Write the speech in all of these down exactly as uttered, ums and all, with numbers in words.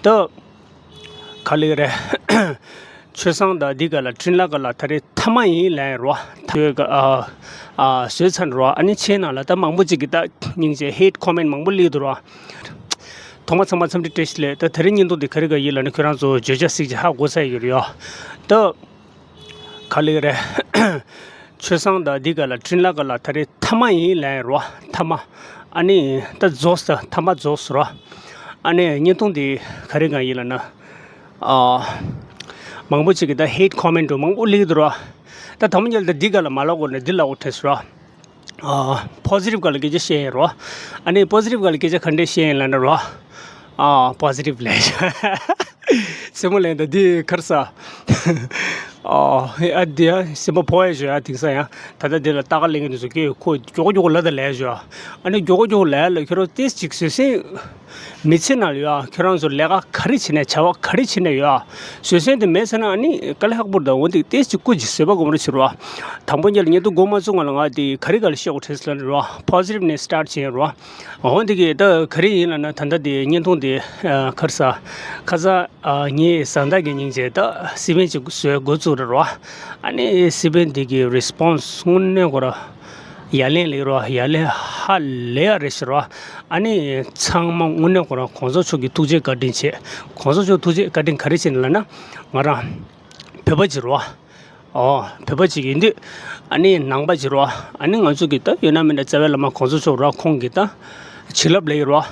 ད་ག་ལེ་རེད། ཆོས་བཟང་དང་འདི་ག་ལ་འཕྲིན་ལས་ག་ལ་ད་རེས་མཐའ་མ་ཡིན་ལན་རོ། ད་ག་ཨ་ཨ་བཟོས་ཚར་རོ། ཨ་ནི་ཆེ་ནང་ལ་ད་མང་པོ་ཅིག་གིས་ད་སྙིང་རྗེ་hate comment མང་པོ་སླེབས་འདུག་རོ། ཐོག་མ་ཚང་མ་འཚམས་འདྲི་བཀྲ་ཤིས་བདེ་ལེགས། ད་དེ་རིང་བརྙན་ཐུང་འདི་ག་རེ་ག་ཡིན་ལབ་ན་ཁྱོད་རང་ཚོ་བརྗོད་བྱ་གཟིགས་བྱ་ཧ་གོ་ས་ཡོད་རེད་ཡོ། ད་ག་ལེ་རེད། ཆོས་བཟང་དང་འདི་ག་ལ་འཕྲིན་ལས་ག་ལ་ད་རེས་མཐའ་མ་ཡིན་ལན་རོ། མཐའ་མ། ཨ་ནི་ད་རྫོགས་ས་མཐའ་མ་རྫོགས་སོ་རོ། ཨ་ནི་བརྙན་ཐུང་འདི་ག་རེ་ག་ཡིན་ལབ་ན། ཨ། མང་པོ་ཅིག་གིས་ད་hate comment འདྲ་མང་པོ་སླེབས་འདུག་རོ། ད་དང་པོ་ཉིད་ལ་ད་འདི་ག་ལ་མ་ལབ་དགོས་ན་འདི་ལབ་དགོས་དྲན་སོང་རོ། ཨ། positive ག་ལ་སྐད་ཆ་བཤད་ཡིན་རོ། ཨ་ནི་positive ག་ལ་སྐད་ཆ་ག་འདྲས་བཤད་ཡིན་ལབ་ན་རོ། ཨ། positive ལབ། སེམས་པ་ལན་ད་འདི་ཁར་ས། ཨ། ཨ་འདི་ཡ་སེམས་པ་ཕོག་ཡ་ཞོ་ཡ་དེང་སང་ཡ། ད་ལྟ་འདི་ལ་ལྟ་ག་ལེན་གི་འདུག་སོ་ཀེ་ཁོ་མགྱོགས་མགྱོགས་ལ་ད་ལས་ཞོ། ཨ་ནི་མགྱོགས་མགྱོགས་ལས་ལ་ཁྱོད་རང་ཏེས་ཅིག་བཟོད་སེམས། མི་ཚེ་ནང་ལ་ཡ་ཁྱོད་རང་ཚོ་ལས་ཀ་ག་རེ་བྱེད་ནས་བྱ་བ་ག་རེ་བྱེད་ནས་ཡོད་ཨ། བཟོད་སེམས་དེ་མེད་ཟེར་ན་ཨ་ནི་དཀའ་ལས་ཁག་པོ་རེད། འོ་འདི་ཏེས་ཅིག་སྐུ་མཁྱེན་བཟོད་པ་སྒོམ་རོགས་བྱེད་རོགས། དང་པོ་ཉིད་ལ་ཉིན་ཐོ་འགོ་མ་བཙུགས་སྔོན་ལ་ང་དེ་ག་རེ་ག་ལ་བཤད་དགོས་དྲན་སོང་ལབ་ན་རོགས། positive ནས་start བྱེད་རོགས། འོ་འདི་གི་ད་ག་རེ་ཡིན་ལབ་ན་ད་ལྟ་དེ་བརྙན་ཐུང་དེ་ཁར་ས་ཁ་ས་ངའི་བཟའ་ཟླ་གི་སྙིང་རྗེ་ད་སི་པན་ཅིག་བཟོས་འགོ་བཙུགས་རེད་རོགས། ཨ་ནི་སི་པན་དེ་གི་response དངོས་གནས་ཁོ་ར་ཡ་ལན་ལེགས་རོགས། ཡ་ལན་ཧ་ལས་ཡ་རེད་ཤི་རོགས། ཨ་ནི་ཚང་མ་དངོས་གནས་ཁོ་ར་གོང་ས་མཆོག་གི་ཐུགས་རྗེ་བཀའ་དྲིན་ཆེ། གོང་ས་མཆོག་ཐུགས་རྗེ་བཀའ་དྲིན་ག་རེ་ཆེ་ནི་ལབ་ན་ང་རང་བོད་པ་ཅིག་རོགས། ཨོ། བོད་པ་ཅིག་ཡིན་དུས། ཨ་ནི་ནང་པ་ཅིག་རོ། ཨ་ནི་ང་ཚོ་གི་ད་ཡོད་ན་མིན་ན་རྩ་བའི་བླ་མ་གོང་ས་མཆོག་རོ། ཁོང་གི་ད་བྱིན་རླབས་ལེགས་རོ།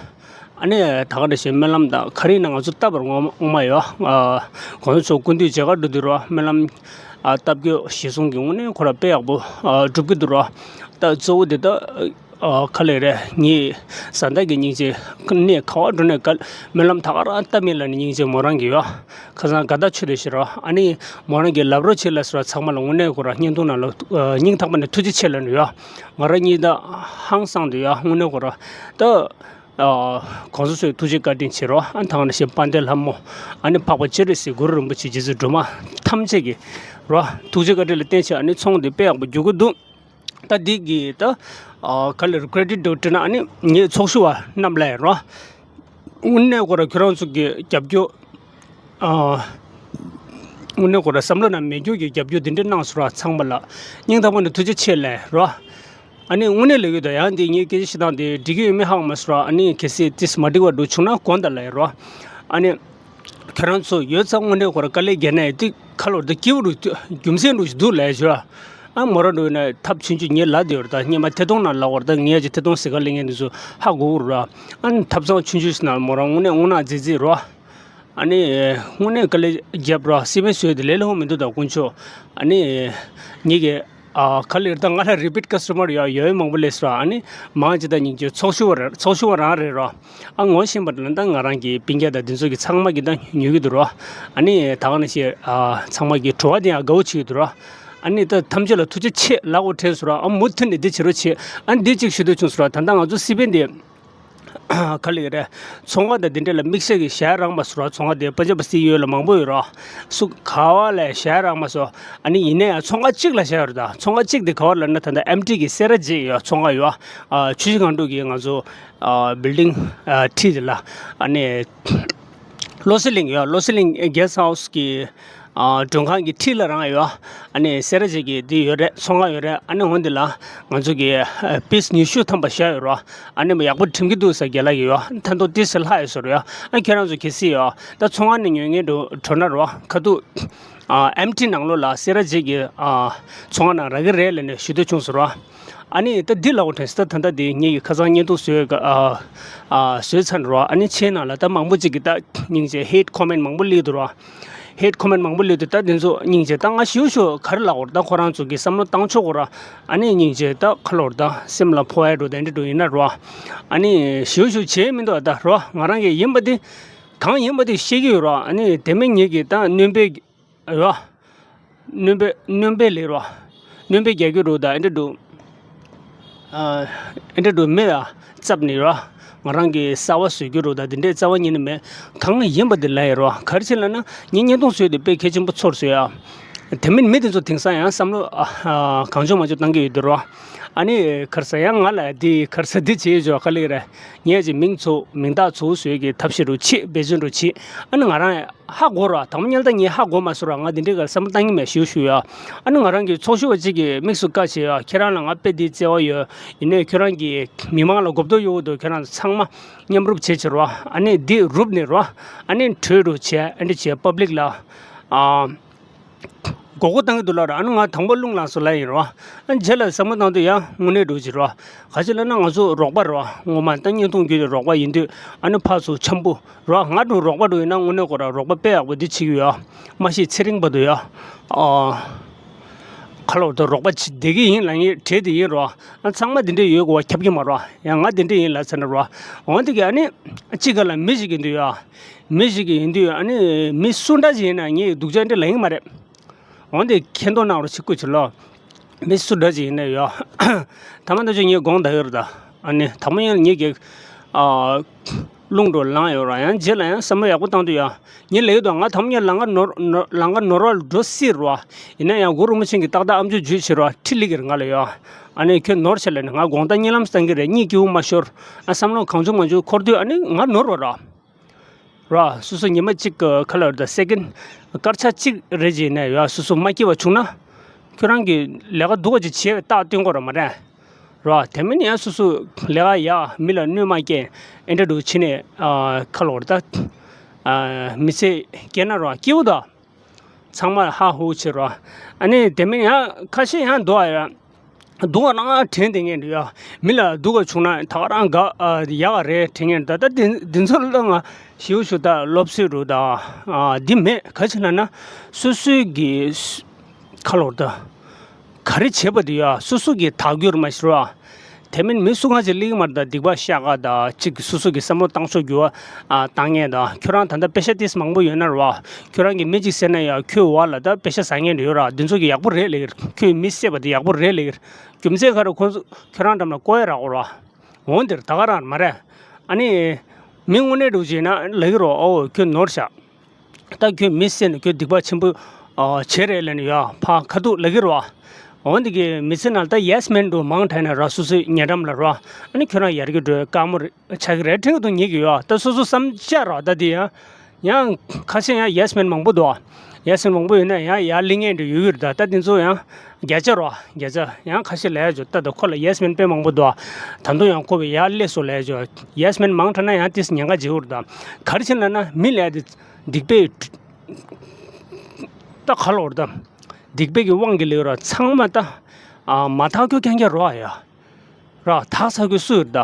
ཨ་ནི་ད་ག་འདྲ་ཞིག་སྨོན་ལམ་དང་ག་རེ་ཡིན་ན་ང་ཚོ་བཏབ་པར་ངོ་མ་ཡོད། ཨ། གོང་ས་མཆོག་སྐུ་མདུན་མཇལ་ཁ་འགྲོ་དུས་རོ། སྨོན་ལམ་ཨ་བཏབ་རྒྱུ་གཞི་བཟུང་གི་དངོས་གནས་ཁོ་ར་དཔེ་ཡག་པོ་ཨ་སྒྲུབ་ཀྱི་འདུག་རོ། ད་གཙོ་བོ་དེ་ད། ཨ། ག་ལེ་རེད། ངའི་བཟའ་ཟླ་གི་སྙིང་རྗེ་གནས་ག་བ་འགྲོ་ནས་ག་སྨོན་ལམ་ད་ག་རང་བཏབ་མིན་ལ་ནི་སྙིང་རྗེ་མོ་རང་གི་ཡོད། ཁ་སང་དགའ་ཐག་ཆོད་དེ་ཤི་རོ། ཨ་ནི་མོ་རང་གི་ལབ་རོགས་བྱེད་ལ་ཟེར་བ་ཚང་མ་ལ་དངོས་གནས་ཁོ་ར་བརྙན་ཐུང་ནང་ལ་ཨ་སྙིང་ཐག་པ་ནས་ཐུགས་རྗེ་ཆེ་ལབ་ནི་ཡོད། ང་རང་གཉིས་ད་ཧང་སང་དུ་ཡོད། དངོས་གནས་ཁོ་ར་ད་ཨ་གོང་ས་མཆོག་ཐུགས་རྗེ་བཀའ་དྲིན་ཆེ་རོ། ཨ་ནི་ད་ག་ནང་བཞིན་དཔལ་ལྡན་ལྷ་མོ། ཨ་ནི་འཕགས་པ་སྤྱན་རས་གཟིགས། གུ་རུ་རིན་པོ་ཆེ། རྗེ་བཙུན་སྒྲོལ་མ་ཐམས་ཅད་ཀྱི་རོ། ཐུགས་རྗེ་བཀའ་དྲིན་ལ་བརྟེན་བྱས་ཨ་ནི་ཚོང་དེ་དཔེ་ཡག་པོ་རྒྱུག་གི་འདུག་ད་འདི་གི་ད་ཨ་ག་ལེར་credit འདྲ་བོ་སྤྲད་ན་ཨ་ནི་ངའི་ཚོགས་ཞུགས་པ་རྣམས་ལ་རོ། དངོས་གནས་ཁོ་ར་ཁྱོད་རང་ཚོ་གི་རྒྱབ་སྐྱོར། ཨ་དངོས་གནས་ཁོ་ར་བསམ་བློ་ནང་མེད་རྒྱུ་གི་རྒྱབ་སྐྱོར་འདི་འདྲ་གནང་སོང་ར། ཚང་མ་ལ་སྙིང་ཐག་པ་ནས་ཐུགས་རྗེ་ཆེ་ལབ་རོ། ཨ་ནི་དངོས་གནས་ལབ་ཡོད་ད། ཡང་འདི་ངའི་སྐད་ཆ་བཤད་སྟངས་དེ་འགྲིག་གི་ཡོད་མེད་ཧ་གོ་མ་སོང་ར། ཨ་ནི་གལ་སྲིད་ཏིས་མ་འགྲིག་པ་འདྲ་བྱུང་ན་དགོངས་དག་ལབ་རོ། ཨ་ནི། ཁྱོད་རང་ཚོ་ཡོད་ཙང་དངོས་གནས་ཁོ་ར་དཀའ་ལས་བརྒྱབ་ནས་དེ་ཁ་ལོར་དུ་སྐྱིད་པོ་རུ་རྒྱུ་མཚན་རུ་ཞིག་འདུག་ལབ་ཞུ། ཨ་མོ་རང་འགྲོ་ཡིན་ན་ཐབ་ཆུང་ཆུང་ངས་ལབ་བསྡད་ཡོད་རེད། ད་སྔོན་མ་ཐད་གཏོང་ནང་ལབ་པ་རེད། ད་ངས་ཀྱི་ཐད་གཏོང་ཟེར་ག་ལེན་མཁན་དེ་ཚོ་ཧ་གོ་གི་རེད། ཨ་ནི་ཐབ་ཚང་ཆུང་ཆུང་ཞིག་ནང་མོ་རང་དངོས་གནས་དངོས་གནས་མཛེས་མཛེས་རོ། ཨ་ནི་དངོས་གནས་དཀའ་ལས་བརྒྱབ་རོ། སི་པན་བཟོས་དེ་ལས་སླ་པོ་མི་འདུག་ད་དཀོན་མཆོག་ཨ་ནི་ངེད་ཀྱི། ཨ་ག་ལེར་ད་ང་ལ་repeat customer ཡོད་ཡོད་མང་པོ་སླེབས་སོང་། ཨ་ནི་མང་ཆེ་ད་སྙིང་རྗེ་ཚོགས་ཞུགས་པ་རེད། ཚོགས་ཞུགས་པ་རང་རེད་རོ། ཨ་ངོ་ཤེས་པ་ལ་ད་ང་རང་གི་སྤུན་ཀྱག་དང་འདི་ཚོ་གི་ཚང་མ་གི་ད་ཉོ་གི་འདུག་རོ། ཨ་ནི་ད་ག་ནང་བཞིན་ཨ་ཚང་མ་གི་བྲོ་བ་དེ་ཡང་དགའ་བོ་བྱེད་ཀྱི་འདུག་རོ། ཨ་ནི་ད་ཐམས་ཅད་ལ་ཐུགས་རྗེ་ཆེ་ལབ་དགོས་དྲན་སོང་རོ། ཨ་མུ་མཐུད་ནས་འདི་བྱེད་རོགས་བྱེད། ཨ་འདི་གཅིག་ཞུ་འདོད་བྱུང་སོང་རོ། ད་ལྟ་ང་ཚོ་སི་པན་དེ། ག་ལེར་རེད། ཚོང་ཁང་དང་འདི་འདྲ་ལ་དམིགས་བསལ་གྱི་ཞལ་རག་མ་སོང་ར། ཚོང་ཁང་དེ་པན་ཇབ་སི་ཡོད་ལ་མང་པོ་ཡོད་ར། སུ་ག་བ་ལ་ཞལ་རག་མ་སོང་། ཨ་ནི་ཡིན་ན་ཡང་ཚོང་ཁང་གཅིག་ལ་ཞལ་ཡོད་རེད། ད་ཚོང་ཁང་གཅིག་དེ་ག་བ་ལ་ན་ད་ལྟ་ཨེམ་ཊི་གི་སེ་ར་བྱེས་ཡོད་ཚོང་ཁང་ཡོད། ཨ་ཆུ་བཞི་སྒང་དྲུག་གི་ང་ཚོ་ཨ་building ཨ་ཁྲི་དེ་ལ་ཨ་ནི་བློ་གསལ་གླིང་ཡོད། བློ་གསལ་གླིང་guest house གི་ཨ་མགྲོན་ཁང་གི་འཁྲིས་ལ་རང་ཡོད། ཨ་ནི་སེ་ར་བྱེས་ཀྱི་འདི་ཡོད་རེད། ཚོང་ཁང་ཡོད་རེད། ཨ་ནི་འོན་འདི་ལ་ང་ཚོ་གི་ཨ་པིས་ཉི་ཤུ་ཐམ་པ་བཞག་ཡོད་རོ། ཨ་ནི་མ་ཡག་པོ་འགྲིམ་གྱི་འདུག་ཟེར་རྒན་ལགས་ཀྱིས་ཡོད། ཐན་ཐོག་ཏི་སེ་ལྷག་ཡོད་ཟེར་ཡོད། ཨ་ཁྱེད་རང་ཚོ་གལ་སྲིད་ཡོད་ད་ཚོང་ཁང་ནས་ཉོ་མཁན་འགྲོ་འགྲོ་ན་རོ། ཁ་ཐུག་ཨ་ཨེམ་ཊི་ནང་ལོགས་ལ་སེ་ར་བྱེས་ཀྱི་ཨ་ཚོང་ཁང་ནང་རག་གི་རེད་ལབ་ནས་ཞུ་འདོད་བྱུང་སོང་རོ། ཨ་ནི་ད་འདི་ལབ་དགོས་དྲན་སོང་། ད་ད་ལྟ་འདི་ངེད་ཀྱི་ཁ་སང་བརྙན་ཐུང་བཟོས་ཀ་ཨ་ཨ་བཟོས་ཚར་རོ། ཨ་ནི་ཁྱེད་ནང་ལ་ད་མང་པོ་ཅིག་གིས་ད་སྙིང་རྗེ་hate comment མང་པོ་སླེབས་འདུག་རོ། hate comment མང་པོ་སླེབས་འདུག་ད་འདི་ཚོ་སྙིང་རྗེ་ད་ང་ཞིའུ་ཞིའུ་ག་རེ་ལབ་དགོས་རེད། ད་ཁོ་རང་ཚོ་གི་བསམ་བློ་བཏང་ཆོག་གོ་ར། ཨ་ནི་སྙིང་རྗེ་ད་ཁ་ལོར་ད་སེམས་ལ་ཕོག་ཡ་འགྲོ་དེ་འདྲ་འགྲོ་ཡིན་ན་རོ། ཨ་ནི་ཞིའུ་ཞིའུ་བྱས་མི་འདུག་ད་རོ། ང་རང་གི་ཡིན་པ་འདི་གང་ཡིན་པ་འདི་བཤད་ཀྱི་ཡོད་རོ། ཨ་ནི་དེ་མིན་ངེད་ཀྱི་ད་སྣོན་པའི་རོ། སྣོན་པའི་སྣོན་པའི་ལས་རོ། སྣོན་པའི་རྒྱག་རྒྱུ་རོ་ད་ཨེ་འདྲ་འགྲོ། ཨ་ཨེ་འདྲ་འགྲོ་མེད་ཨ་རྩབ་ནི་རོ། ང་རང་གི་གསར་བ་བཟོ་རྒྱུ་རོ་ད་དེ་འདྲའི་རྩ་བ་ཉིད་ནས་མེད། གང་ཡིན་པ་དེ་ལ་ཡི་རོ། ག་རེ་བྱས་ལབ་ན་ངས་བརྙན་ཐུང་བཟོས་ཏེ་དཔེ་གལ་ཆེན་པོ་ཚོར་སོང་ཡ། དེ་མིན་མི་དེ་ཚོ་དེང་སང་ཡང་བསམ་བློ་ཨ་ཨ་གང་བྱུང་མ་བྱུང་བཏང་གི་ཡོད་དུས་རོ། ཨ་ནི་ཁར་ས་ཡང་ང་ལ་འདི་ཁར་ས་འདི་བྱེད་ཡོད་ཅོག་ག་ལེ་རེད། ངས་ཅིག་མིང་ཚུགས་མིང་རྟགས་ཚུགས་བཟོས་ཀྱི་ཐབས་ཤེས་རུ་བྱེད་འབད་བརྩོན་རུ་བྱེད། ཨ་ནི་ང་རང་ཧ་གོ་ར་དང་པོ་ཉལ་ད་ངས་ཧ་གོ་མ་སོང་ར། ང་འདི་འདྲའི་གར་བསམ་བློ་བཏང་གི་མེད་ཞུ་ཞུ་ཡ། ཨ་ནི་ང་རང་གི་ཚོགས་ཞུགས་པ་གཅིག་གིས་དམིགས་སུ་བཀར་བྱས་ཡ། ཁྱེད་རང་ལ་ང་དཔེ་འདི་བརྩེ་བ་ཡོད། ཡིན་ནའི་ཁྱོད་རང་གིས་མི་མང་ལ་གོ་བསྡུར་ཡོད་འདུག་ཁྱེད་རང་ཚང་མ་མཉམ་རུབ་བྱེད་བྱེད་རོ། ཨ་ནི་འདི་རུབ་ནས་རོ། ཨ་ནི་གྲོས་རུ་བྱས་ཨ་འདྲ་བྱས་པབ་ལིག་ལ་ཨ། མགོ་སྐོར་བཏང་གི་འདུག་ལབ་ར། ཨ་ནི་ང་དང་པོ་རླུང་ལངས་སོང་ལབ་ཡིན་རོ། ཨ་ནི་རྗེས་ལ་བསམ་བློ་བཏང་དུས་ཡང་དངོས་གནས་འགྲོ་གི་རོ། ག་ཅི་ལབ་ན་ང་ཚོ་རོགས་པ་རོ། ངོ་མ་ད་བརྙན་ཐུང་བརྒྱུད་དེ་རོགས་པ་ཡིན་དུས་ཨ་ནི་ཕར་ཚུར་འཆམ་པོ་རོ། ང་འགྲོ་རོགས་པ་འགྲོ་ཡིན་ན་དངོས་གནས་ཁོ་ར་རོགས་པ་དཔེ་ཡག་པོ་འདི་བྱེད་ཀྱི་ཡོད། མ་གཞི་ཚེ་རིང་བར་དུ་ཡོད། ཨ། ཁ་ལོར་དུ་རོགས་པ་བྱེད་བསྡད་ཀྱི་ཡིན་ལབ་ངེས་བྲེལ་དེ་ཡིན་རོ། ཨ་ཚང་མ་འདི་འདྲས་ཡོད་དགོས་པ་ཁྱབ་ཀྱི་མ་རོ། ཡང་ང་འདི་འདྲས་ཡིན་ལབ་ཚར་ན་རོ། འོན་ཏེ་གི་ཨ་ནི་གཅིག་ག་ལ་མི་ཞིག་གི་འདུག་ཡོད། མི་ཞིག་གི་ཡིན་དུས་ཨ་ནི་མི་སུ་འདྲ་ཞིག་ཡིན་ན་ངས་སྡུག་ཅག་འདྲ་ལབ་ཡིན་མ་རེད། འོན་ཏེ་མཁྱེན་རྟོགས་གནང་རོགས་བྱེད་དགོས་ཆེ་ལོ། མི་སུ་འདྲ་ཞིག་ཡིན་ན་ཡོད། ཐ་མ་ད་ཆ་ངས་དགོངས་དག་ཡོད་རེད་ད། ཨ་ནི་དང་པོ་ཡིན་ངས་ཀྱི་ཨ། རླུང་འགྲོ་ལངས་ཡོད་ར། ཡང་རྗེས་ལ་ཡང་བསམ་བློ་ཡག་པོ་བཏང་དུས་ཡང་ངས་ལབ་ཡོད་དོ། ང་དང་པོ་ངས་ལམ་ཁ་ནོར་ནོར་ལམ་ཁ་ནོར་བ་ལ་འགྲོ་སྲིད་ར། ཡིན་ན་ཡང་གུ་རུ་རིན་པོ་ཆེ་གི་ཏག་ཏག་ཨམ་ཅོག་འཇུས་བྱེད་ར་ཁྲིད་ལི་གིར་ང་ལ་ཡོད། ཨ་ནི་ཁྱོད་ནོར་ཆེ་ལ་ནི་ང་དགོང་དག་གཉིད་ལམ་བཏང་གི་རེད། གཉིད་སྐྱིད་པོ་མ་ཤོར། ཨ་བསམ་བློ་གང་བྱུང་མང་བྱུང་འཁོར་དུས་ཨ་ནི་ང་ནོར་བ་ར། ར། སོ་སོ་ཉི་མ་གཅིག་གི་ཁ་ལར་དང་སེ་ཀེན་སྐར་ཆ་གཅིག་རེ་བྱས་ནས་ཡ་སོ་སོ་མ་སྐྱིད་པ་བྱུང་ན། ཁྱོད་རང་གི་ལས་ཀ་སྡུག་པ་ཅིག་བྱས་པའི་རྟགས་སྟོན་དགོས་ར་མ་རེད། ར། དེ་མིན་ཡང་སོ་སོ་ལས་ཀ་ཡ་མི་ལ་གནོད་མ་སྐྱེལ་ཨེ་འདྲ་འདུག་བྱས་ནས་ཨ་ཁ་ལོར་ད་ཨ་མི་ཚེ་སྐྱེལ་ན་ར་སྐྱིད་པོ་ད། ཚང་མ་ཧ་ཧུ་བྱེད་ར། ཨ་ནི་དེ་མིན་ཡང་ཁ་ཤས་ཡང་འདུག་ཨ་ཡ། སྡུག་པ་རང་དྲན་བསྡད་མཁན་འདུག་ཡ། མི་ལ་སྡུག་པ་བྱུང་ན་ད་ག་རང་དགའ་ཨ་ཡག་ག་རེད་དྲན་མཁན་འདུག་ད་འདི་འདི་ཚོ་ལ་ང་ཞིའུ་ཞུ་ད་སློབ་གསོས་རུ་ད་ཨ་འདི་མེད་ག་ཅི་ལབ་ན་སོ་སོའི་གི་ཁ་ལོར་ད་ག་རེ་བྱེད་པ་འདི་ཡ་སོ་སོ་གི་དག་རྒྱུར་མ་ཤི་ར། དེ་མིན་མི་སུ་གང་ཅིག་གླེང་མར་དང་སྡིག་པ་བཤགས་ག་དང་གཅིག་སོ་སོ་གི་བསམ་བློ་བཏང་ཕྱོགས་འགྱུར་བ་ཨ་བཏང་མཁན་དང་ཁྱོད་རང་ད་ལྟ་པེ་ཤ་ཏིས་མང་པོ་ཡོད་ན་ར་བ། ཁྱོད་རང་གི་མི་གཅིག་བསད་ན་ཡང་ཁྱོད་བ་ལ་ད་པེ་ཤ་ཟ་མཁན་རེ་ཡོད་ར། འདི་ཚོ་གི་ཡག་པོ་རེད་ལེགས། ཁྱོད་མི་བསད་པ་དེ་ཡག་པོ་རེད་ལེགས། རྒྱུ་མཚན་ག་རེ་ཁོང་ཚོ་ཁྱོད་རང་འགྲམ་ལ་ཀོ་ཡ་རག་གོ་ར། འོང་འདིར་ད་ག་རང་མ་རེད། ཨ་ནི་མི་དངོས་གནས་འགྲོ་བྱས་ན་ལེགས་རོ། ཨོ་ཁྱོད་ནོར་ཤག་ད་ཁྱོད་མི་བསད་ནས་ཁྱོད་སྡིག་པ་ཆེན་པོ་ཨ་བྱེད་རེད་ལབ་ནས་ཡ་ཕ་ཁ་ཐུག་ལབ་ཀྱི་རེད་བ། འོན་ཏེ་གི་མི་ཚེ་ནང་ད་ཡེ་སི་མེན་འགྲོ་མང་དྲགས་ན་ར་སོ་སོའི་ཉེ་འགྲམ་ལ་ར། ཨ་ནི་ཁྱོད་རང་ཡར་རྒྱས་འགྲོ་དཀའ་མོ་རེད་ཆགས་ཀྱི་རེད་དྲན་གྱི་འདུག་ཉེ་གི་ཡོད། ད་སོ་སོ་བསམ་འཆར་ར་ད་དེ་ཡང་ཡང་ཁ་ཤས་ཡང་ཡེ་སི་མེན་མང་པོ་འདུག་ཡེ་སི་མེན་མང་པོ་ཡོད་ན་ཡང་ཡར་གླེང་མཁན་འདྲ་ཡོད་ཀྱི་རེད། ད་ད་དེ་ཚོ་ཡང་བརྒྱ་ཆ་ར་བརྒྱ་ཆ་ཡང་ཁ་ཤས་ལབ་ཡ་ཅོ་ད་ད་ཁོ་ལ་ཡེ་སི་མེན་དཔེ་མང་པོ་འདུག་ད་དུང་ཡང་ཁོ་བས་ཡར་སླེབས་སོང་ལབ་ཡ་ཅོ་ཡེ་སི་མེན་མང་དྲགས་ན་ཡང་ཏིས་ཉེན་ཁ་བྱེད་ཀྱི་རེད། ད་ག་རེ་བྱས་ན་ན་མི་ལབ་ཡ་དེ། སྡིག་པའི་ད་ག་ལོར་ད་སྡིག་པའི་གི་དབང་གིས་ལེགས་ར་ཚང་མ་ད་ཨ་མ་དག་རྒྱུ་རྐྱང་རྐྱང་རོ་ཨ་ཡ་ར། དག་ཚར་རྒྱུ་སུ་ཡོད་ད།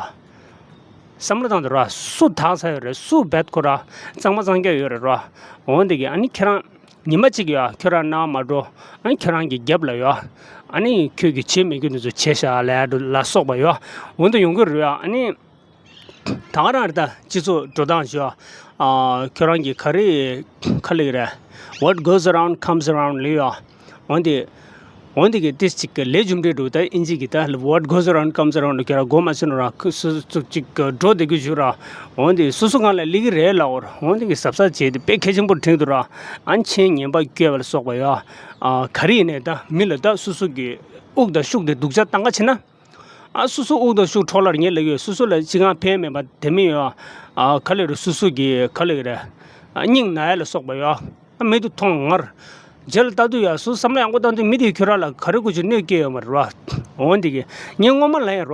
བསམ་བློ་བཏང་དུ་ར་སུ་དག་ཚར་ཡོད་རེད། སུ་བེད་ཁོ་ར་གཙང་མ་གཙང་རྐྱང་ཡོད་རེད་ར། འོན་ཏེ་གི་ཨ་ནི་ཁྱེད་རང་ཉི་མ་གཅིག་ཡོད་ཁྱོད་རང་ནང་མ་འགྲོ། ཨ་ནི་ཁྱོད་རང་གི་རྒྱབ་ལ་ཡོད། ཨ་ནི་ཁྱོད་ཀྱི་བྱེད་མི་རྒྱུ་འདི་ཚོ་བྱས་ཤག་ལ་ཡ་འགྲོ་ལ་སོགས་པ་ཡོད། འོན་ཏེ་ཡོང་གི་རེད་ཨ་ནི། ད་ག་རང་རེད་ད་སྤྱི་ཚོགས་འགྲོ་སྟངས་ཞུ། ཨ་ཁྱོད་རང་གི་ག་རེ་ག་ལེགས་རེད། What goes around comes around ལེགས་ཡོད། འོན་ཏེ་འོན་ཏེ་གི་ཏིས་ཅིག་གི་ལས་རྒྱུ་འབྲས་འགྲོ་ད་ཨིན་ཇི་གི་ད་What goes around comes around ལ་ཁྱོད་རང་གོ་མ་ཚོད་ན་ར་ཁུ་སུ་ཚུགས་ཅིག་གི་འགྲོ་བསྡད་རྒྱུ་ཞུ་ར། འོན་ཏེ་སོ་སོ་གང་ལ་ལེགས་ཀྱི་རེད་ལབ་འོར་འོན་ཏེ་གི་གཟབ་གཟབ་བྱས་ཏེ་དཔེ་གལ་ཆེན་པོ་དྲན་འདུག་ར། ཨ་མཆན་ངན་པ་བཀོད་པ་ལ་སོགས་པ་ཡོད། ཨ་ག་རེ་ཡིན་ནས་ད་མི་ལ་ད་སོ་སོ་གི་དབུགས་དང་ཤུགས་དེ་སྡུག་ཅག་བཏང་ག་བྱེད་ན། ཨ་སོ་སོ་དབུགས་དང་ཤུགས་འཕྲོ་བརླག་ངེས་ལེགས་ཡོད། སོ་སོ་ལ་ཅི་གང་ཕན་མེད་པ་དེ་མི་ཡོད། ཨ་ག་ལེ་རུ་སོ་སོ་གི་ག་ལེ་རེད། ཨ་སྙིང་ན་ཡ་ལ་སོགས་པ་ཡོད། ཨ་མི་དུ་མཐོང་ངར། རྗེས་ལ་ལྟ་དུས་ཡ་སོ་བསམ་བློ་ཡག་པོ་བཏང་དུས་མི་དེ་ཁྱོད་རང་ལ་ག་རེ་དགོས་ཀྱི་གནོད་སྐྱེལ་ཡོད་མ་རེད་ར། འོན་ཏེ་གི་ངས་སྔོན་མ་ལ་ཡ་ར།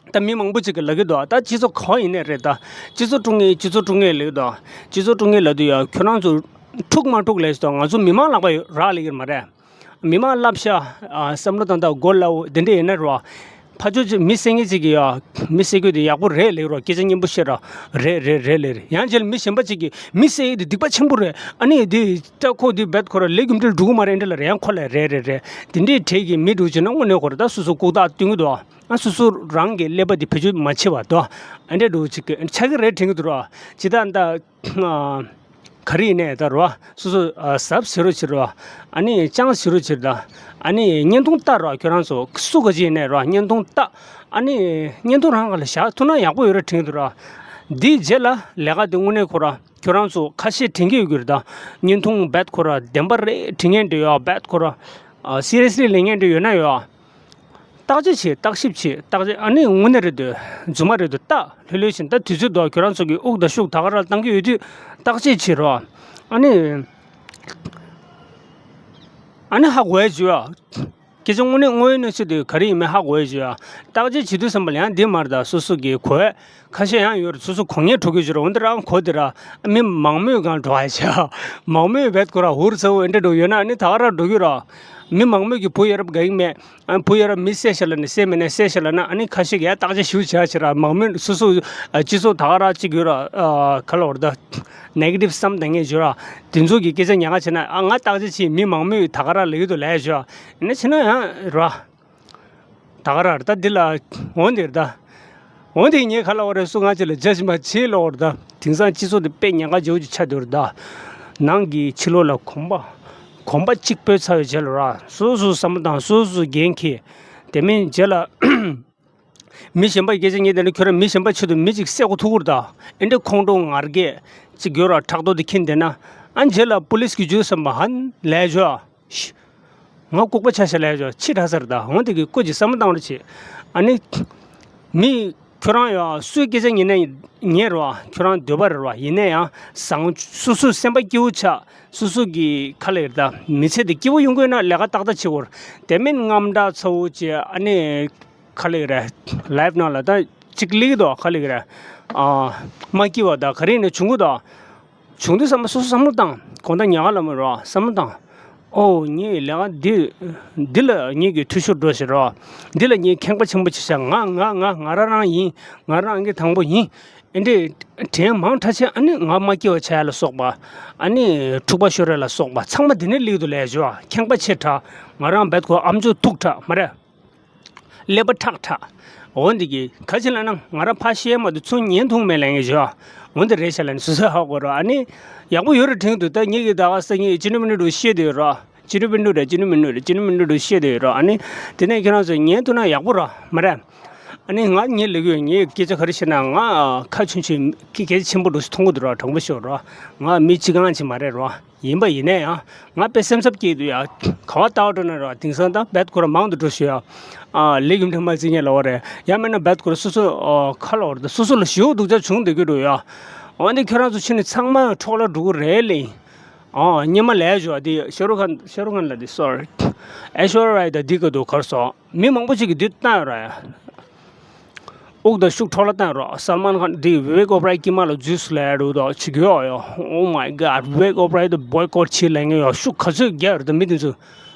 ད་མི་མང་པོ་ཅིག་གི་ལ་གི་འདུག་ད་སྤྱི་ཚོགས་གང་ཡིན་ནས་རེད་ད། སྤྱི་ཚོགས་དཀྲུག་ངེས་སྤྱི་ཚོགས་དཀྲུག་ངེས་ལ་གི་འདུག་སྤྱི་ཚོགས་དཀྲུག་ངེས་ལ་དུས་ཡ་ཁྱོད་རང་ཚོ་འཁྲུག་མ་འཁྲུག་ལས་སོ་ང་ཚོ་མི་མང་ལག་པ་ཡོད་རག་ལ་གི་མ་རེད། མི་མང་བསླབ་བྱ་ཨ་བསམ་བློ་བཏང་སྟངས་སྒོ་སླ་བོ་འདི་འདྲ་ཡིན་ན་རོ། ཕ་ཆོས་ཅིག་མི་བསད་མཁན་ཅིག་གིས་ཡ་མི་བསད་རྒྱུ་དེ་ཡག་པོ་རེད་ལེགས་རོ་སྐད་ཆ་སྙན་པོ་བཤད་ར། རེད་རེད་རེད་ལེགས་རེད། ཡང་རྗེས་ལ་མི་གཞན་པ་ཅིག་གིས་མི་བསད་ཡས་དེ་སྡིག་པ་ཆེན་པོ་རེད། ཨ་ནི་དེ་ལྟ་ཁོ་དེ་བེད་ཁོ་ར་ལས་རྒྱུ་འབྲས་འགྲོ་གི་མ་རེད་འདྲ་ལ་རེད། ཡང་ཁོ་ལ་རེད་རེད་རེད། དེ་འདྲའི་གྲས་ཀྱི་མི་འགྲོ་བྱས་ན་དངོས་གནས་ཁོ་ར་ད་སོ་སོ་ལྐུགས་རྟགས་སྟོན་གི་འདུག་ཨ་སོ་སོ་རང་གི་ཀླད་པ་དེ་བེད་སྤྱོད་མ་བྱེད་པ་འདུག་ཨ་འདྲ་འགྲོ་ཅིག་གི་ཆགས་ཀྱི་རེད་དྲན་གི་འདུག་ར། ཇི་ལྟར་ད། ག་རེ་ཡིན་ནས་ད་རོ། སོ་སོ་ཨ་གཟབ་བྱེད་རོགས་བྱེད་རོ། ཨ་ནི་སྤྱང་བྱེད་རོགས་བྱེད་ད། ཨ་ནི་བརྙན་ཐུང་ལྟ་རོ་ཁྱོད་རང་ཚོ་སུ་ག་ཅི་ཡིན་ནས་རོ་བརྙན་ཐུང་ལྟ། ཨ་ནི་བརྙན་ཐུང་རང་ག་ལ་བཞག་ཐུབ་ན་ཡག་པོ་ཡོད་རེད་དྲན་གྱི་འདུག་ར། འདིའི་རྗེས་ལ་ལས་ཀ་འདི་དངོས་གནས་ཁོ་ར་ཁྱོད་རང་ཚོ་ཁ་ཤས་དྲན་གྱི་ཡོད་ཀྱི་རེད་ད། བརྙན་ཐུང་རྦད་ཁོ་ར་བདེན་པ་རེད་དྲན་མཁན་འདྲ་ཡོད་རྦད་ཁོ་ར། ཨ། སི་རི་ཡས་ལི་ལེན་མཁན་འདྲ་ཡོད་ན་ཡོད། བརྟག་དཔྱད་བྱེད། བརྟག་ཞིབ་བྱེད། བརྟག་དཔྱད། ཨ་ནི་དངོས་གནས་རེད་འདོད། རྫུན་མ་རེད་འདོད། ལྟ། ལྷོད་ལྷོད་བྱེད། ད་དུས་ཚོད་འདུག་ཁྱོད་རང་ཚོ་གི་དབུགས་དང་ཤུགས་ད་ག་རང་བཏང་གི་ཡོད་དུས་བརྟག་དཔྱད་བྱེད་རོགས། ཨ་ནི། ཨ་ནི་ཧ་གོ་ཡ་བྱོས་ཨ། སྐད་ཆ་དངོས་གནས་དངོས་ཡོད་གནས་ཚུལ་དེ་ག་རེ་ཡིན་མིན་ཧ་གོ་ཡ་བྱོས་ཨ། བརྟག་དཔྱད་བྱེད་དུས་ཙམ་པ་ལ་ཡང་འདི་མ་རེད་ད། སོ་སོ་གི་གོ་ཡ་ཁ་ཤས་ཡང་ཡོད་རེད། སོ་སོ་གོ་མཁན་འགྲོ་གི་བྱོས་ར། འོན་ཏེ་རང་གོ་དེ་ར་མི་མང་མོས་གང་འགྲོ་ཨ་བྱ། མང་མོས་བད་ཁོ་ར་ཧུར་ཚ་བོ་འདྲ་འགྲོ་ཡོད་ན་ཨ་ནི་ད་ག་རང་འགྲོ་གི་ར། མི་མང་མོས་ཀྱི་བུ་ཡ་རབས་དགའ་གི་མེད། ཨ། བུ་ཡ་རབས་མི་བསད་ཤ་ལ་ནི་བསད་མེད་ན་བསད་ཤ་ལ་ན་ཨ་ནི་ཁ་ཤས་ཀྱིས་ཡ་བརྟག་དཔྱད་ཞིབ་བྱ་ཕྱིར་ར། མང་མོས་སོ་སོ་ཨ་སྤྱི་ཚོགས་ད་ག་ར་གཅིག་ཡོད་ར། ཨ། ག་ལ་བར་ད་ནེ་གེ་ཊིབ་བསམ་དང་ངས་བརྗོད་ར། དེ་ཚོ་གི་སྐད་ཆ་ཉག་ག་བྱས་ན་ཨ་ང་བརྟག་དཔྱད་བྱས་མི་མང་མོས་ད་ག་ར་ལ་ཡོད་དུ་ལས་བྱ་ཨ་ནི་བྱས་ན་ཡང་ར། ད་ག་ར་ར་ད་འདི་ལ་འོན་ཏེ་ར་ད། འོན་ཏེ་ངས་ག་ལ་བ་རེ་སུ་ང་ཅི་ལ་ཇ་ཞིམ་པ་བྱེད་ལོ་བར་ད། དེང་སང་སྤྱི་ཚོགས་དེ་དཔེ་ཉེན་ཁ་ཆེ་བོ་ཅིག་ཆགས་འདུག་ར་ད། ནང་གི་ཕྱི་ལོགས་ལ་གོམ་པ། གོམ་པ་གཅིག་སྤོས་ཚར་བའི་རྗེས་ལ་ར་སོ་སོ་བསམ་བློ་བཏང་། སོ་སོ་འགན་འཁྱེར། དེ་མིན་རྗེས་ལ་མི་གཞན་པ་སྐད་ཆ་ཉན་དེ་ནི་ཁྱོད་རང་མི་གཞན་པ་ཆེད་དུ་མི་གཅིག་བསད་དགོས་ཐུག་གི་ར་ད། ཨེ་འདྲ་ཁོང་ཁྲོ་ངར་སྐད་ཅིག་ཡོད་ར། ཕྲག་དོག་དེ་འཁྱེར་བསྡད་ན་ཨ་རྗེས་ལ་པོ་ལིས་ཀྱི་རྒྱུ་བསམ་པ་ཧན་ལས་བྱོས། ཤི། ང་ལྐུགས་པ་ཆ་ཤས་ལས་ཡོད་ཕྱི་དྲག་ས་རེད་ད། འོན་ཏེ་གི་ཀོ་ཅིག་བསམ་བློ་བཏང་རོགས་བྱེད། ཨ་ནི། མི། ཁྱོད་རང་ཡང་སུའི་སྐད་ཆ་ཉན་ནས་ཉན་རོགས། ཁྱོད་རང་འདོད་པ་རེད་རོགས། ཡིན་ན་ཡང་བཟང་སོ་སོའི་སེམས་པ་སྐྱིད་པོ་ཆགས། སོ་སོ་གི་ཁ་ལ་ཡོད་ད་མི་ཚེ་དེ་སྐྱིད་པོ་ཡོང་དགོས་ན་ལས་ཀ་ཏག་ཏག་བྱེད་དགོས་རེད། དེ་མིན་རྔམ་དྲག་ཚ་བོ་བྱས་ཨ་ནི། ཁ་ལ་ཡོད་རེད། ལའིབ་ནང་ལ་ད་ཅིག་ལིག་དོ་ཁ་ལ་ཡོད་རེད། ཨ། མ་སྐྱིད་པ་ད་ག་རེ་ཡིན་ན་བྱུང་གི་དོ། བྱུང་དུས་བསམ་བློ་སོ་སོ་བསམ་བློ་བཏང་། དགོང་དག་ཉལ་ཁ་ལ་མ་རོགས་བསམ་བློ་བཏང་། ཨོ་ངས་ལས་ཀ་འདི་འདི་ལ་ངེད་ཀྱི་འཐུས་ཤོར་འགྲོ་ཞེས་རོགས། འདི་ལ་ངས་ཁེངས་པ་ཆེན་པོ་བྱེད་ཤག་ང་ང་ང་ང་རང་རང་ཡིན། ང་རང་ཨང་ཀི་དང་པོ་ཡིན། ཨེ་འདྲས་དྲན་མང་དྲགས་བྱས་ཨ་ནི་ང་མ་སྐྱིད་པ་ཆགས་ཡ་ལ་སོགས་པ། ཨ་ནི་འཁྲུག་པ་ཤོར་ཡ་ལ་སོགས་པ་ཚང་མ་འདི་ནས་ལེགས་དུ་ལས་བྱོས། ཁེངས་པ་ཆེ་དྲགས། ང་རང་རྦད་ཁོ་ཨམ་ཅོག་ཐུག་དྲགས་མ་རེད། ཀླད་པ་ཁྲག་ཁྲག་འོ་འདི་གི་ག་ཅི་ལ་ན་ང་རང་ཕ་ཤེས་མ་འདུག་ཚུར་ཉན་ཐུང་མེད་ལ་ངས་བྱོས། འོ་འདི་རེད་ཤག་ལ་ནི་སོ་སོ་ཧ་གོ་རོགས། ཨ་ནི་ཡག་པོ་ཡོད་རེད་དྲན་འདུག་ད་ངེད་ཀྱི་ད་ག་ས་ངེད་ཅི་ནུ་མི་ནུ་རུ་ཤེས་དེ་ཡོད་རོགས། ཅི་ནུ་མི་ནུ་རེད། ཅི་ནུ་མི་ནུ་རེད། ཅི་ནུ་མི་ནུ་རུ་ཤེས་དེ་ཡོད་རོགས། ཨ་ནི་དེ་ནས་ཁྱེད་རང་ཚོ་ཉན་ཐུབ་ན་ཡག་པོ་རོགས་མ་རེད། ཨ་ནི་ང་ངས་ལབ་ཡོད། ངས་སྐད་ཆ་ག་རེ་བཤད་ན་ང་ཁ་ཆུང་ཆུང་གི་སྐད་ཆ་ཆེན་པོ་འདུག་སེ་མཐོང་གི་འདུག་རོགས། དྲང་པོ་ཤོད་རོགས། ང་མི་སྤྱི་ཁང་ཅིག་མ་རེད་རོགས། ཡིན་པ་ཡིན་ནའི་ཡང་ང་དཔེ་སེམས་འཚབ་སྐྱེས་འདུག་ཡ། ག་བ་ལྟ་བ་འགྲོ་ན་རོགས། དེང་སང་ད་རྦད་ཁོ་ར་མང་དུ་འགྲོ་ཤོད་ཡ། ཨ་ལས་རྒྱུ་འབྲས་མ་བརྩི་ཉེ་ལ་བ་རེད། ཡང་མིན་ན་རྦད་ཁོ་ར་སོ་སོ་ཨ་ཁ་ལ་བ་རེད། སོ་སོ་ལ་ཞེ་པོ་སྡུག་ཅག་བྱུང་བསྡད་ཀྱི་འདུག་ཡ། འོན་ཏེ་ཁྱོད་རང་ཚོ་ཕྱི་ནས་ཚང་མ་འཕྲོག་ལ་འགྲོ་གི་རེད་ལེ། ཨ་སྙེ་མ་ལས་ཞོ་དེ་ཤ་རུ་ཁན། ཤ་རུ་ཁན་ལ་དེ་སོ་རི། ཨེ་ཤོ་ར་རའི་ད་འདི་ག་དུ་གར་སོང་། མི་མང་པོ་ཞིག་གིས་འདི་བཏང་ཡོད་ར་ཡ། དབུགས་དང་ཤུགས་འཕྲོ་བརླག་བཏང་རོགས། སལ་མན་ཁཱན་འདི་ཝི་ཝེག་ཨོ་བྷི་རའི་ཀྱི་མ་ལ་ཇུས་ལས་རུ་དོ་ཆི་གི་ཡོ་ཡོ། Oh my god, ཝི་ཝེག་ཨོ་བྷི་རའི་དུ་བོའི་ཀོཊ་ཆི་ལས་ངེ་ཡོ། ཤུགས་ག་ཚོད་རྒྱག་རུ་དོ་མི་དེ་ཚོ་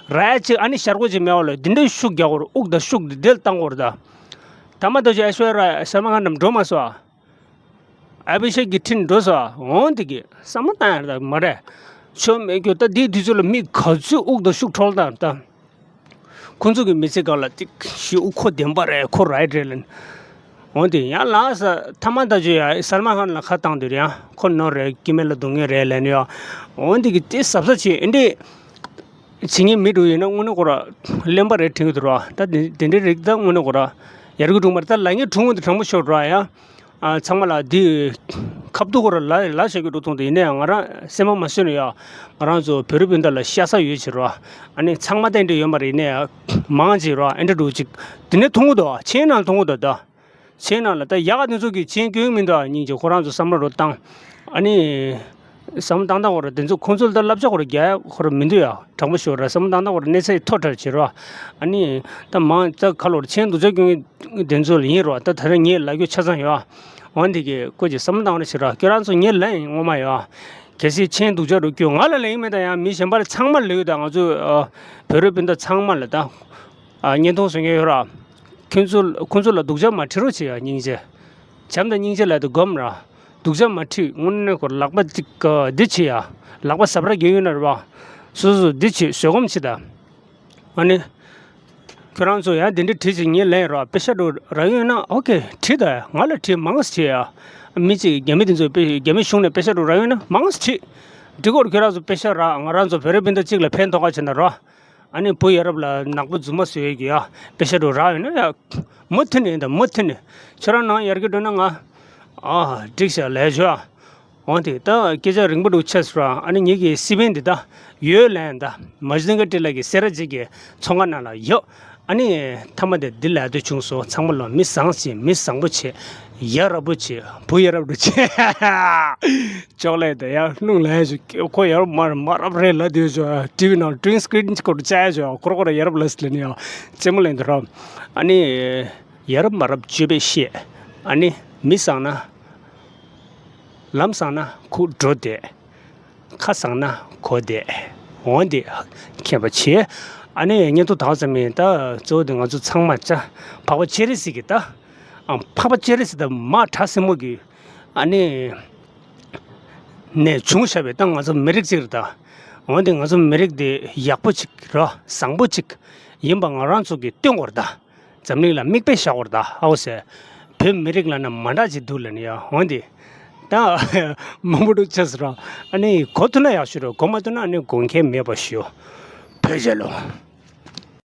ར་ཡ་ཅིག་ཨ་ནི་ཤར་གོ་ཅིག་མེད་བ་ལོ། འདི་འདྲའི་ཤུགས་རྒྱག་གོ་རུ་དབུགས་དང་ཤུགས་འདི་འདྲ་བཏང་གོ་རུ་ད། ད་མ་དོ་ཅི་ཨེ་ཤོ་ར་སལ་མན་ཁཱན་འགྲམ་འགྲོ་མ་སོ། ཨ་བི་ཤེག་གི་ཁྲིན་འགྲོ་སོ། འོང་དེ་གི་བསམ་བློ་བཏང་ཡར་ད་མ་རེད། ཆོ་མེད་རྒྱུ་ད་འདི་དུས་ཚོད་ལ་མི་ག་ཚོད་དབུགས་དང་ཤུགས་འཕྲོ་བརླག་བཏང་ད། ཁོང་ཚོ་གི་མི་ཚེ་སྒང་ལ་ཏིག་ཞིག་དབུ་ཁོ་བདེན་པ་རེད། ཁོ་རའིཊ་རེད་ལན། འོན་ཏེ་ཡང་ལགས་ས་ཐ་མ་ད་ཅོ་ཡ་སལ་མན་ཁཱན་ལ་ཁ་བཏང་དུས་ཡང་ཁོ་ནོར་རེད། སྐྱེ་དམན་ལ་སྡུག་བསྔལ་རེད་ལན་ཡ། འོན་ཏེ་གི་དེ་ཟབ་ས་ཆེ་ཨེ་འདྲས་བྱེད་ངེས་མི་འགྲོ་ཡིན་ན་དངོས་གནས་ཁོ་ར་གླེན་པ་རེད་དྲན་གི་འདུག་ར། ད་དེ་དེ་འདྲའི་རིགས་ད་དངོས་གནས་ཁོ་ར་ཡར་གི་སྒྲུང་མ་རེད། ད་ལ་ངས་དྲུང་འོན་ཏེ་དྲང་པོ་ཤོད་ར་ཡ། ཨ་ཚང་མ་ལ་འདི་ཁ་བཏུག་སྐོར་ལ་ལ་བྱ་རྒྱུ་འགྲོ་ཐོང་དུ་ཡིན་ནའི་ང་རང་སེམས་པ་མ་བཟོད་ནས་ཡ། ང་རང་ཚོ་བོད་རིགས་སྤུན་ཟླ་ལ་ཤ་ཚ་ཡོད་ཕྱིར་རོ། ཨ་ནི་ཚང་མ་ཏན་ཏན་ཡོད་མ་རེད་ནའི་མང་ཅིག་རོ། ཨེ་འདྲ་འགྲོ་ཅིག་དེ་ནས་མཐོང་གི་འདུག་ཆེན་ནང་མཐོང་གི་འདུག་ད་ཆེན་ནང་ལ་ད་ཡག་ག་དེ་ཚོ་གི་ཆེན་སྐྱོན་མི་འདུག་སྙིང་རྗེ་ཁོ་རང་ཚོ་བསམ་བློ་རོ་བཏང་། ཨ་ནི། བསམ་བློ་བཏང་སྟངས་སྐོར་དེ་ཚོ་ཁོང་ཚོ་ལ་ད་བསླབ་བྱ་སྐོར་རྒྱག་ཡ་ཁོ་ར་མི་འདུག་ཡ། དྲང་པོ་ཤོད་ར་བསམ་བློ་བཏང་སྟངས་སྐོར་གནས་ཚད་མཐོ་དྲགས་བྱེད་རོགས། ཨ་ནི། ད་མང་ཙག་ཁ་ལོར་ཆེན་སྡུག་ཅག་སྐྱོན་གྱི་དེ་ཚོ་ལ་ཡིན་རོགས། ད་ད་རེས་ངས་ལབ་རྒྱུ་ཆ་ཚང་ཡོད། འོན་དེ་གི་ཀོ་ཅིག་བསམ་བློ་བཏང་རོགས་བྱེད་རོགས། ཁྱོད་རང་ཚོ་ངས་ལབ་ཡིན་ངོ་མ་ཡོད། གལ་སྲིད་ཆེན་སྡུག་ཅག་རུ་སྐྱོན་ང་ལ་ལབ་ཡིན་མེད་ད་ཡང་མི་གཞན་པ་ལ་ཚང་མ་ལབ་ཡོད། ད་ང་ཚོ་བོད་རིགས་སྤུན་ཟླ་ཚང་མ་ལ་ད། བརྙན་ཐུང་བཟོ་མཁན་ཡོད་ར། ཁྱོད་ཚོ་ཁོང་ཚོ་ལ་སྡུག་ཅག་མ་ཁྲིད་རོགས་བྱེད་ཡ་སྙིང་རྗེ། བྱམས་དང་སྙིང་རྗེ་ལ་དུ་སྒོམ་ར། སྡུག་ཅག་མ་ཁྲིད་དངོས་གནས་ཁོ་ལག་པ་གཅིག་ག་འདི་བྱེད་ཡ། ལག་པ་ཟབ་ར་རྒྱག་ཡོད་ན་ར་བ། སོ་སོ་འདི་བྱེད་བཟོད་སྒོམ་བྱེད་ད། ཨ་ནི། ཁྱོད་རང་ཚོ་ཡང་འདི་འདྲི་དྲིས་ཅིག་ངས་ལན་ར་པེ་ཤ་འགྲོ་ར་ཡོད་ན་ཨོ་ཁེ་དྲིས་ད་ང་ལ་དྲིས་མང་ས་བྱེད་ཡ། མི་གཅིག་རྒྱ་མི་དེ་ཚོ་པེ་རྒྱ་མི་གཞུང་ནས་པེ་ཤ་འགྲོ་ར་ཡོད་ན་མང་ས་དྲིས། འདི་སྐོར་ཁྱོད་རང་ཚོ་པེ་ཤ་ར་ང་རང་ཚོ་བོད་རིགས་སྤུན་ཟླ་གཅིག་ལ་ཕན་ཐོགས་ཁ་བྱེད་ན་ར། ཨ་ནི་བུ་ཡ་རབས་ལ་ནག་པོ་རྫུན་མ་བཟོས་ཡོད་ཀྱི་ཡ། པེ་ཤ་འགྲོ་ར་ཡོད་ན་ཡ། མུ་མཐུད་ནས་ཡིན་ད་མུ་མཐུད་ནས། ཁྱོད་རང་ནང་ཡར་གི་འགྲོ་ན་ང་། ཨ་འགྲིག་ཤག་ལས་ཆོག་འོ་དེ་ད་སྐད་ཆ་རིང་པོ་འདུག་ཆེ་སོང་ར། ཨ་ནི་ངེད་ཀྱི་སི་པན་འདི་ད་ཡོད་ལན་ད་མ་གཞི་ཀ་ཏི་ལ་གི་སེ་ར་བྱེས་ཀྱི་ཚོང་ཁང་ནང་ལ་ཡོད། ཨ་ནི་མཐའ་མ་དེ་འདི་ལས་དུ་བྱུང་སོང་། ཚང་མ་ལ་མི་བཟང་བྱེད། མི་བཟང་པོ་བྱེད། ཡ་རབས་པོ་བྱེད། བུ་ཡ་རབས་པོ་བྱེད། ཅོག་ལེ་དེ་ཡར་ལྷུང་ལན་ཞིག་ཁོ་ཡ་རབས་མ་མ་རབས་རེད་ལབ་དུས་ཅོ་ཊི་ཝི་ནང་གྲིན་སི་ཀི་རིན་སྐོར་བཅའ་ཡ་ཅོ་ཁོ་ར་ཁོ་ར་ཡ་རབས་ལབ་ཟེར་ལབ་ནི་ཡ་རྩེད་མོ་ལེན་དུ་ར། ཨ་ནི་ཡ་རབས་མ་རབས་སྤྱོད་པས་ཤེས། ཨ་ནི་མི་བཟང་ན་ལམ་བཟང་ན་ཁུག་འགྲོ་བསྡད། ཁ་བཟང་ན་གོ་བསྡད། འོན་ཏེ་མཁྱེན་པ་བྱེད། ཨ་ནི་བརྙན་ཐུང་དག་ཙམ་མིན་ད་གཙོ་བོ་དེ་ང་ཚོ་ཚང་མ་ཅ་འཕགས་པ་སྤྱན་རས་གཟིགས་ཀྱི་ད་ཨ་འཕགས་པ་སྤྱན་རས་གཟིགས་ད་མ་དྲག་སྲིན་མོ་གི་ཨ་ནི་ནས་བྱུང་བཞག་པའི་ད་ང་ཚོ་མི་རིགས་གཅིག་རེད་ད། འོན་ཏེ་ང་ཚོ་མི་རིགས་དེ་ཡག་པོ་གཅིག་ར་བཟང་པོ་གཅིག་ཡིན་པ་ང་རང་ཚོ་གིས་སྟོན་དགོས་རེད་ད། འཛམ་གླིང་ལ་མིག་དཔེ་བཞག་དགོས་རེད་ད་ཨའོ་ཟེར། བོད་མི་རིགས་ལབ་ན་མ་འདྲ་ཅིག་འདུག་ལབ་ནི་ཡ་འོན་ཏེ། ད་མང་པོ་འདུག་ཆགས་སོང་ར། ཨ་ནི་གོ་ཐུབ་ན་ཡག་ཤོས་རེད། གོ་མ་ཐུབ་ན་ཨ་ནི་དགོངས་འགལ་མེད་པ་ཞུ། བོད་རྒྱལ་ལོ།